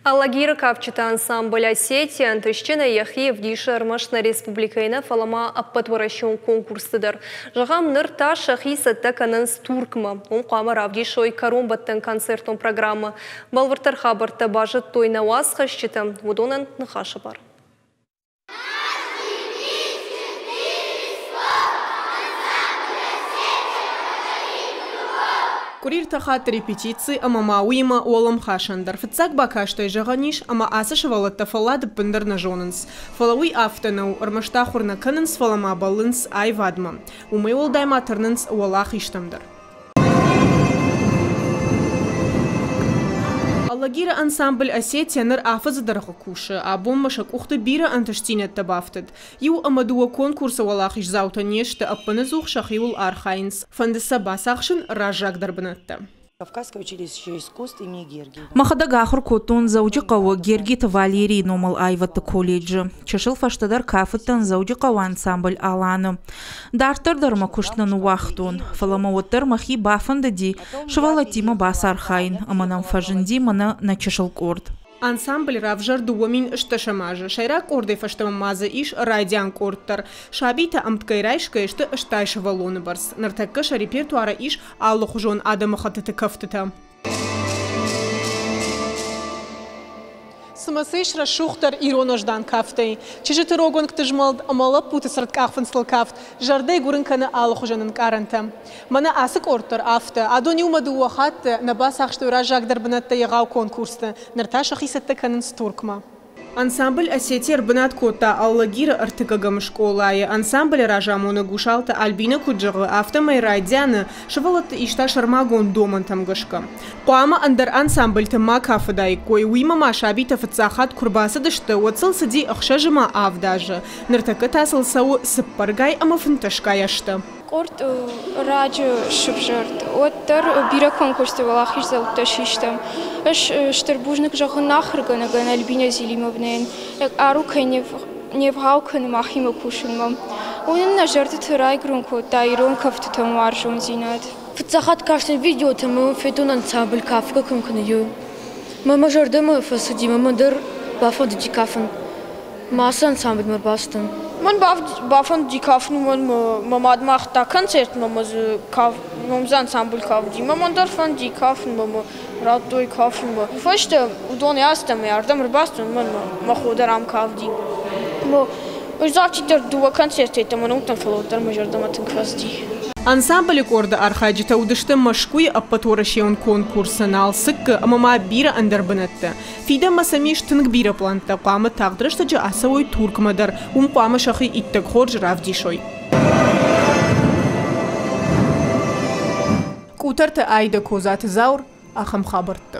Алагиры кафджыты ансамбль «Осетия» ӕнтыстджынӕй йӕхи ӕвдисы ӕрмӕст нӕ республикӕйы нӕ, фӕлӕ ма ӕппӕтуӕрӕсеон конкурсты дӕр. Зӕгъӕм, ныр та сӕхи цӕттӕ кӕнынц Туркмӕ. Уым хъуамӕ равдисой кӕронбӕттӕн концертон программӕ. Бӕлвырддӕр хабӕрттӕ базыдтой нӕ уацхӕсджытӕ. Уыдонӕн ныхасы бар. Къуыри ӕртӕ хатты репетици ӕмӕ ма уыимӕ уӕлӕмхасӕн дӕр. Фыццаг бакастӕй зӕгъӕн ис, ӕмӕ ацы сывӕллӕттӕ фӕллад ӕппындӕр нӕ зонынц. Фӕлӕ уый афтӕ нӕу, ӕрмӕст ахуыр нӕ кӕнынц, фӕлӕ ма бӕллынц аивадмӕ. Уымӕй уӕлдай ма тырнынц уӕлахизтӕм дӕр. Алагиры ансамбль «Осетия» ныр афӕдзы дӕргъы кусы. Абонмӕ сӕ къухты бирӕ ӕнтыстдзинӕдтӕ бафтыд. Иу ӕмӕ дыууӕ конкурсы уӕлахиздзаутӕ не сты, ӕппынӕдзух сӕхиуыл архайынц. Фӕнды сӕ бацахсын раззагдӕр бынӕттӕ. Кавказское училище искусств имени Гергиева. Мӕхӕдӕг ахуыр кодтон Дзӕуджыхъӕуы Гергиты Валерийы номыл аивӕдты колледжы. Чысыл фӕстӕдӕр кафыдтӕн Дзӕуджыхъӕуы ансамбль «Алан-ы». Дарддӕр дӕр мӕ куыст нӕ ныууагътон, фӕлӕ мӕ уӕддӕр мӕхи бафӕндыди сывӕллӕттимӕ бацархайын, ӕмӕ нӕм фӕзынди мӕнӕ нӕ чысыл къорд. Ансамбль равзӕрд 2010 азы. Сӕйраг къордӕй фӕстӕмӕ ма дзы ис райдиан къорд дӕр. Сабитӕ ӕмткӕй райсгӕ сты 80 сывӕллоны бӕрц. Ныртӕккӕ сӕ репертуары ис алыхуызон адӕмыхӕттыты кӕфтытӕ. Цымӕ цы ис рӕсугъддӕр ирон уӕздан кафтӕй? Чызджыты рог уӕнгты змӕлд ӕмӕ лӕппуты цырд къахфындзтыл кафт зӕрдӕйы гуырын кӕны алыхуызӕн ӕнкъарӕнтӕ. Мӕнӕ ацы къорд дӕр афтӕ. Адон иумӕ дыууӕ хатты нӕ бацахстой раззагдӕр бынӕттӕ егъау конкурсты. Ныр та сӕхи цӕттӕ кӕнынц Туркмӕ. Ансамбль «Осетия» ӕрбынат кодта Алагиры ӕртыккӕгӕм скъолайы. Ансамблы разамонӕг Гусалты Альбинӕ куыд зӕгъы, афтӕмӕй райдианы сывӕллӕтты иста сӕрмагонд домӕнтӕм гӕсгӕ. Хъуамӕ ӕндӕр ансамбльты ма кафыдаиккой, уыимӕ ма сабитӕ фыццаг хатт куы рбацыдысты, уӕд сыл цыди 6 ӕмӕ 7 азы. Ныртӕккӕ та сыл цӕуы цыппӕргай ӕмӕ фынтӕсгай азтӕ. Къорд раджы сывзӕрд, уӕддӕр бирӕ конкурсты уӕлахиздзӕуттӕ систӕм. Ӕз стыр бузныг зӕгъын ахуыргӕнӕгӕн Альбинӕ Зелимовнӕйӕн, хъару кӕй не вгъау кӕны махимӕ кусынмӕ. Уый нын нӕ зӕрдӕты райгуырын кодта ирон кӕфтытӕм уарзондзинад. Фыццаг хатт кастӕн видеотӕ ӕмӕ федтон ансамбль кафгӕ кӕм кӕны, иу. Мӕ мӕ зӕрдӕмӕ фӕцыди, мӕ мӕ дӕр бафӕндыди кафын. Мӕ ацы ансамбльмӕ ӕрбацыдтӕн. Мӕн бафӕндыди кафын, уымӕн мӕ мад ма ахуыдта концертмӕ ӕмӕ дзы ном дзы ансамбль кафыди. Мӕ мӕн дӕр фӕнди кафынмӕ ӕмӕ радтой кафынмӕ. Фӕстӕ уыдон ацыдтӕн ӕмӕ ардӕм ӕрбацыдтӕн, уымӕн мӕ хо дӕр ам кафыди. Ӕз афтиддӕр дыууӕ концерты йеддӕмӕ нӕ уыдтӕн, фӕлӕ уӕддӕр мӕ зӕрдӕмӕ тынг фӕцыди. Ансамблы къорды архайджытӕ уыдысты Мӕскуыйы ӕппӕтуӕрӕсеон конкурсы, Налцыккы ӕмӕ ма бирӕ ӕндӕр бынӕтты. Фидӕнмӕ сӕм ис тынг бирӕ пълӕнттӕ, хъуамӕ тагъд рӕстӕджы ацӕуой Туркмӕ дӕр, уым хъуамӕ сӕхи иттӕг хорз равдисой. Къутӕрты Аидӕ Козаты Заур, ахӕм хабӕртты.